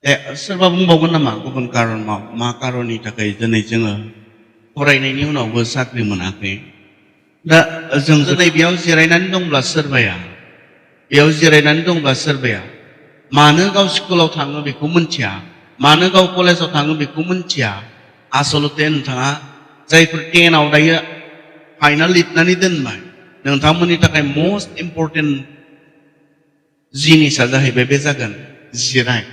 सोरबा बुंबावगोन नामा गुबुन कारन मा कारननि थाखाय दिनै जोङो फरायनायनि उनावबो साख्रि मोनाखै? दा जों दिनै बेयाव जिरायनानै दंब्ला सोरबाया मानो गाव स्कुलाव थाङो बेखौ मिथिया, मानो गाव कलेजाव थाङो बेखौ मिथिया। आसलते नोंथाङा जायफोर 10आव दायो फाइनाल लिरनानै दोनबाय, नोंथांमोननि थाखाय मस्ट इम्परटेन्ट जिनिसा जाहैबाय बे जागोन जिराय।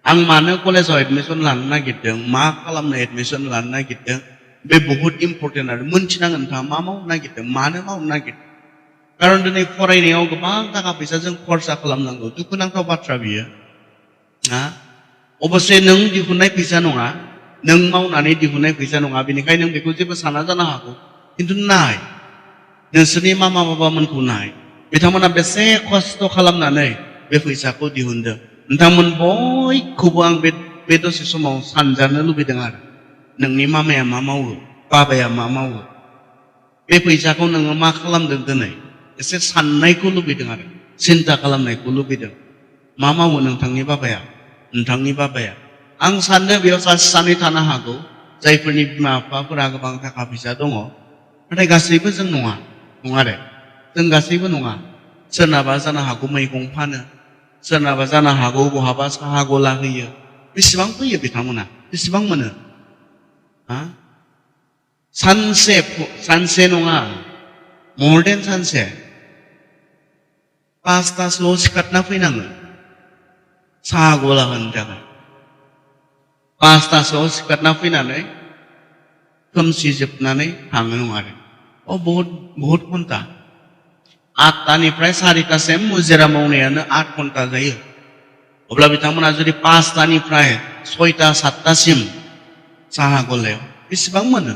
आं मानो कलेजाव एडमिसन लानो नागिरदों, मा खालामनो एडमिसन लानो नागिरदों, बे बहुत इम्परटेन्ट आरो मोनथिनांगोन नोंथाङा मा मावनो नागिरदों, मानो मावनो नागिरदों। खारन दिनै फरायनायाव गोबां थाखा फैसा जों खरसा खालामनांगौ, दुखुनांथाव बाथ्रा बियो। अबसे नों दिहुननाय फैसा नङा, नों मावनानै दिहुननाय फैसा नङा, बेनिखायनो नों बेखौ जेबो साना जानो हागौ। खिन्थु नाय, नोंसोरनि मामा बाबामोनखौ नाय, बिथांमोना बेसे खस्थ' खालामनानै बे फैसाखौ दिहुनदों। नोंथांमोन बयखौबो आं बे दसे समाव सानजानो लुबैदों आरो नोंनि मामाया मा मावो, बाबाया मा मावो, बे फैसाखौ नोङो मा खालामदों दिनै एसे साननायखौ लुबैदों आरो सिन्था खालामनायखौ लुबैदों। मा मावो नोंथांनि बाबाया, नोंथांनि बाबाया? आं सानो बेयाव सासे सानै थानो हागौ जायफोरनि बिमा बिफाफोरा गोबां थाखा फैसा दङ, नाथाय गासैबो जों नङा आरो जों गासैबो नङा। सोरनाबा जानो हागौ मैगं फानो, सोरनाबा जानो हागौ बहाबा साहा गला होयो। बेसेबां फैयो बिथांमोना, बेसेबां मोनो? सानसे नङा, more than सानसे 5टासोआव सिखारना फैनाङो साहा गला होनो थाखाय। 5टासोआव सिखारना फैनानै खोमसि जोबनानै थाङो नङा आरो बहुत घन्टा। 8टानिफ्राय 4टासिम मुजिरा मावनायानो 8 घन्टा जायो। अब्ला बिथांमोना जुदि 5टानिफ्राय 6टा 7टासिम साहा गलायाव बेसेबां मोनो?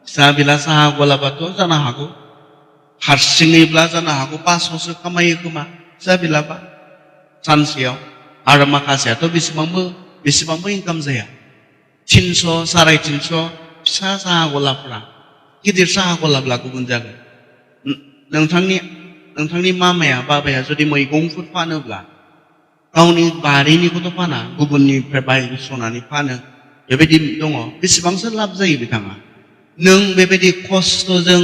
फिसा बिला साहा गलाबाथ' जानो हागौ हारसिङैब्ला जानो हागौ 500सो खामायो खोमा फिसा बिलाबा सानसेयाव। आरो माखासेयाथ' बेसेबांबो इनकाम जाया। 300 350 फिसा साहा गलाफ्रा, गिदिर साहा गलाब्ला गुबुन जागोन। नोंथांनि मामाया बाबाया जुदि मैगंफोर फानोब्ला गावनि बारिनिखौथ' फाना, गुबुननिफ्राय बायस'नानै फानो, बेबायदि दङ। बेसेबांसो लाब जायो बिथाङा? नों बेबायदि खस्थ'जों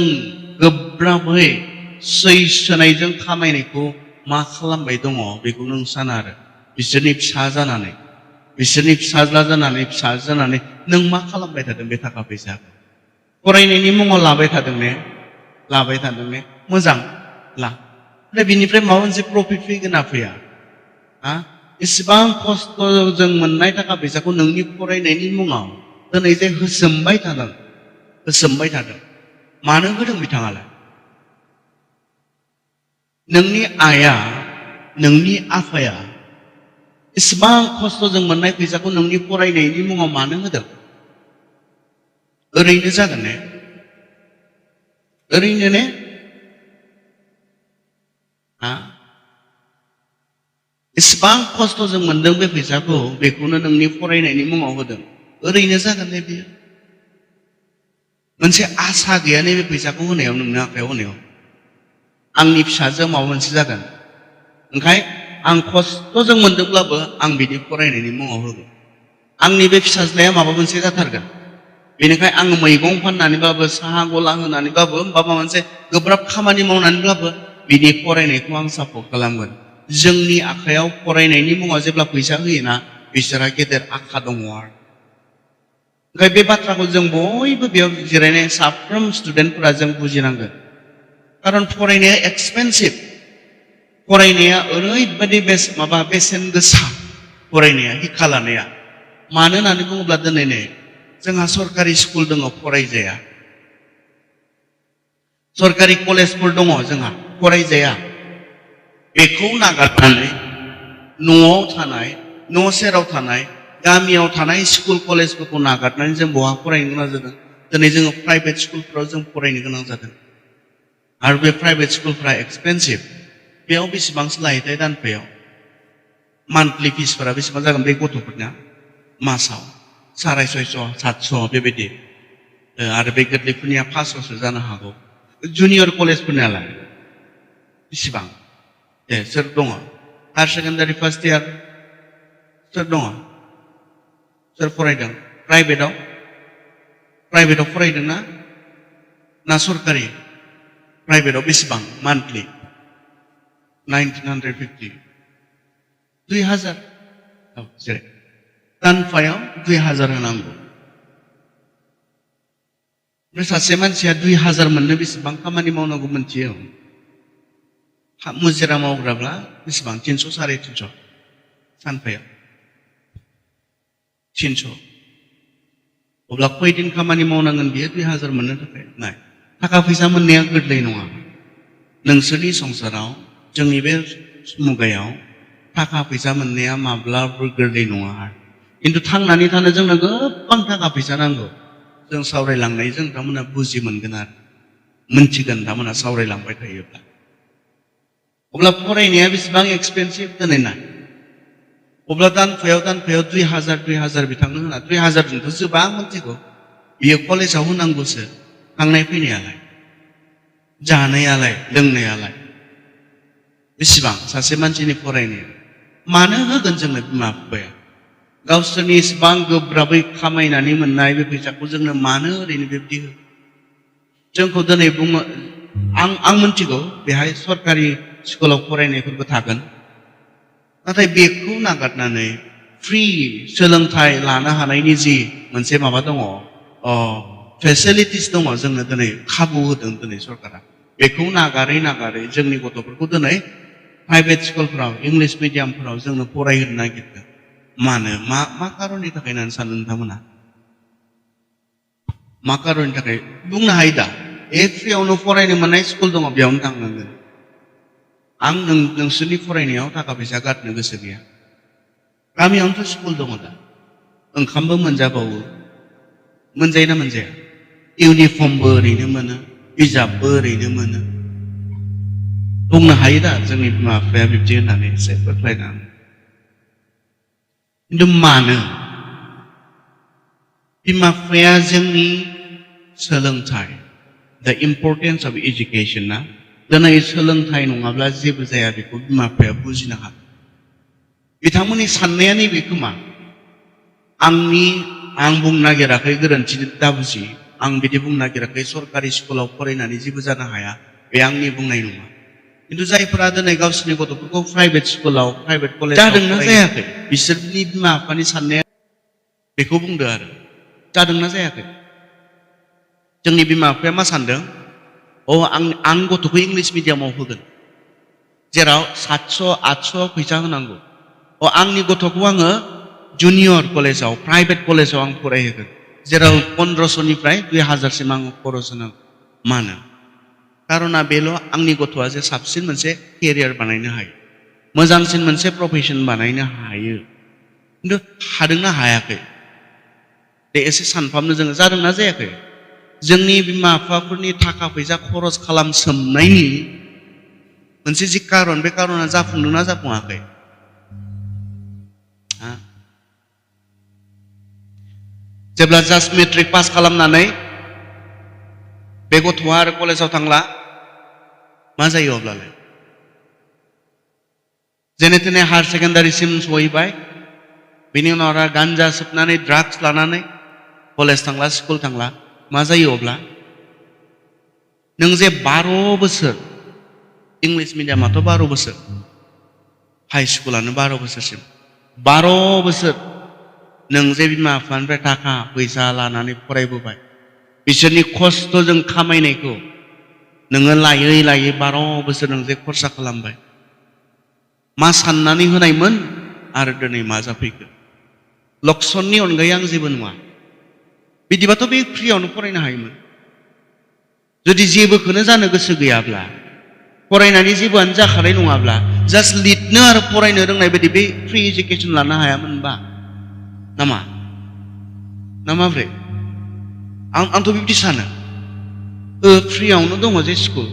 गोब्राबै सैसोनायजों खामायनायखौ मा खालामबाय दङ बेखौ नों साना आरो बिसोरनि फिसा जानानै, बिसोरनि फिसाज्ला जानानै, फिसा जानानै नों मा खालामबाय थादों बे थाखा फैसाखौ? फरायनायनि मुङाव लाबाय थादों ने? मोजां ला, ओमफ्राय बिनिफ्राय माबा मोनसे प्रफिट फैगोन ना फैया? एसेबां खस्थ'जों मोननाय थाखा फैसाखौ नोंनि फरायनायनि मुङाव दिनै जे होसोमबाय थादों, मानो होदों बिथाङालाय? नोंनि आइया, नोंनि आफाया एसेबां खस्थ'जों मोननाय फैसाखौ नोंनि फरायनायनि मुङाव मानो होदों? ओरैनो जागोन ने? ओरैनो ने? एसेबां खस्थ'जों मोनदों बे फैसाखौ, बेखौनो नोंनि फरायनायनि मुङाव होदों, ओरैनो जागोन ने बियो? मोनसे आसा गैया ने बे फैसाखौ होनायाव, नोंनो आखायाव होनायाव आंनि फिसाजोआ माबा मोनसे जागोन, ओंखाय आं खस्थ'जों मोनदोंब्लाबो आं बिनि फरायनायनि मुङाव होगोन। आंनि बे फिसाज्लाया माबा मोनसे जाथारगोन, बेनिखाय आङो मैगं फाननानैबाबो, साहा गला होनानैबाबो, माबा मोनसे गोब्राब खामानि मावनानैब्लाबो बिनि फरायनायखौ आं सापर्ट खालामगोन। जोंनि आखायाव फरायनायनि मुङाव जेब्ला फैसा होयोना, बिसोरहा गेदेर आखा दङ आरो ओंखाय बे बाथ्राखौ जों बयबो बेयाव जिरायनाय साफ्रोम स्टुडेन्टफोरा जों बुजिनांगोन। खारन फरायनाया एक्सपेन्सिभ, फरायनाया ओरैबायदि बेसेन गोसा, फरायनाया, हिक्खा लानाया। मानो होननानै बुङोब्ला दिनै नै जोंहा सरकारि स्कुल दङ, फरायजाया। सरकारि कलेजफोर दङ जोंहा, फरायजाया। बेखौ नागारनानै न'आव थानाय, न' सेराव थानाय, गामियाव थानाय स्कुल कलेजफोरखौ नागारनानै जों बहा फरायनो गोनां जादों? दिनै जोङो प्राइभेट स्कुलफोराव जों फरायनो गोनां जादों। आरो बे प्राइभेट स्कुलफ्रा एक्सपेन्सिभ। बेयाव बेसेबांसो लायोथाय दानफायाव? मान्थलि फिसफोरा बेसेबां जागोन बे गथ'फोरना? मासाव 650 700 बेबायदि। आरो बे गोरलैफोरनिया 500सो जानो हागौ। जुनियर कलेजफोरनियालाय बेसेबां? सोर दङ? Higher secondary first year Soal dong, soal furaidang, private furaidang na surkari, private bisbang monthly, 1950, 2,000, oh, sorry, tanfayam 2,000 hananggo. Saसे मानसिया 2,000 मोननो बेसेबां खामानि मावनांगौ मोनथियो मुजिरा मावग्राब्ला बेसेबां 300 350 सानफायाव 300 अब्ला खयदिन खामानि मावनांगोन बियो 2,000 मोननो थाखाय नाय थाखा फैसा मोननाया गोरलै नङा नोंसोरनि संसाराव जोंनि बे मुगायाव थाखा फैसा मोननाया माब्लाबो गोरलै नङा खिन्थु थांनानै थानो जोंनो गोबां थाखा फैसा नांगौ जों सावरायलांनायजों नोंथांमोना बुजि मोनगोन आरो मोनथिगोन नोंथांमोना सावरायलांबाय थायोब्ला अब्ला फरायनाया बेसेबां एक्सपेन्सिभ दोनै ना अब्ला दानफायाव 2,000 बिथांनो होना 2,000 जोंथ' जोबा मोनथिगौ बियो कलेजाव होनांगौसो थांनाय फैनायालाय जानायालाय लोंनायालाय बेसेबां सासे मानसिनि फरायनाया मानो होगोन जोंनो बिमा बिफाया गावसोरनि इसेबां गोब्राबै खामायनानै मोननाय बे फैसाखौ जोंनो मानो ओरैनो बेबायदि हो जोंखौ दिनै बुङो आं मोनथिगौ बेहाय सरकारि स्कुलाव फरायनायफोरबो थागोन नाथाय बेखौ नागारनानै फ्रि सोलोंथाइ लानो हानायनि जि मोनसे माबा दङ फेसिलिटिस दङ जोंनो दिनै खाबु होदों दिनै सरकारा बेखौ नागारै जोंनि गथ'फोरखौ दिनै प्राइभेट स्कुलफोराव इंलिश मिडियामफोराव जोंनो फरायहोनो नागिरदों मानो मा खारननि थाखाय होननानै सानो नोंथांमोना मा खारननि थाखाय बुंनो हायो दा फ्रियावनो फरायनो मोननाय स्कुल दङ बेयावनो थांनांगोन आं नोंसोरनि फरायनायाव थाखा फैसा गारनो गोसो गैया गामियावनोथ' स्कुल दङ दा ओंखामबो मोनजाबावो मोनजायोना मोनजाया इउनिफर्मबो ओरैनो मोनो बिजाबबो ओरैनो मोनो बुंनो हायो दा जोंनि बिमा बिफाया बिब्दि होननानै एसे फोथायनानै खिन्थु मानो बिमा बिफाया जोंनि सोलोंथाइ the importance of education ना दिनै सोलोंथाइ नङाब्ला जेबो जाया बेखौ बिमा बिफाया बुजिनो हागोन बिथांमोननि साननाया नैबे खोमा आं बुंनो नागिराखै गोरोन्थि दा बुजि आं बिदि बुंनो नागिराखै सरकारि स्कुलाव फरायनानै जेबो जानो हाया बे आंनि बुंनाय नङा खिन्थु जायफोरा दिनै गावसोरनि गथ'फोरखौ प्राइभेट स्कुलाव प्राइभेट कलेजाव जादोंना जायाखै बिसोरनि बिमा बिफानि साननाया बेखौ बुंदो आरो जादोंना जायाखै जोंनि बिमा बिफाया मा सानदों आं गथ'खौ इंलिश मिडियामाव होगोन जेराव 700-800 फैसा होनांगौ आंनि गथ'खौ आङो जुनियर कलेजाव प्राइभेट कलेजाव आं फरायहोगोन जेराव 1500निफ्राय 2,000सिम आं खरस होनांगौ मानो कारना बेल' आंनि गथ'आ जे साबसिन मोनसे केरियार बानायनो हायो मोजांसिन मोनसे प्रफेसन बानायनो हायो खिन्थु हादोंना हायाखै दे एसे सानफामनो जोङो जादोंना जायाखै जोंनि बिमा बिफाफोरनि थाखा फैसा खरस खालामसोमनायनि मोनसे जि कारन बे कारना जाफुंदोंना जाफुङाखै जेब्ला जास्ट मेट्रिक पास खालामनानै बे गथ'आ आरो कलेजाव थांला मा जायो अब्लालाय जेने तेने हायार सेकेन्डारिसिम सहैबाय बेनि उनाव आरो गान्जा सोबनानै ड्राग्स लानानै कलेज थांला स्कुल थांला मा जायो अब्ला नों जे 12 बोसोर इंलिश मिडियामाथ' 12 बोसोर हाई स्कुलानो 12 बोसोरसिम 12 बोसोर नों जे बिमा बिफानिफ्राय थाखा फैसा लानानै फरायबोबाय बिसोरनि खस्थ'जों खामायनायखौ नोङो लायै 12 बोसोर नों जे खरसा खालामबाय मा साननानै होनायमोन आरो दिनै मा जाफैखो लक्ष्मणनि अनगायै आं जेबो नङा बिदिबाथ' बे फ्रियावनो फरायनो हायोमोन जुदि जेबोखौनो जानो गोसो गैयाब्ला फरायनानै जेबोआनो जाखानाय नङाब्ला जास्ट लिरनो आरो फरायनो रोंनाय बायदि बे फ्रि एजुकेसन लानो हायामोनबा नामा ना माब्रै आंथ' बिब्दि सानो फ्रियावनो दङ जे स्कुल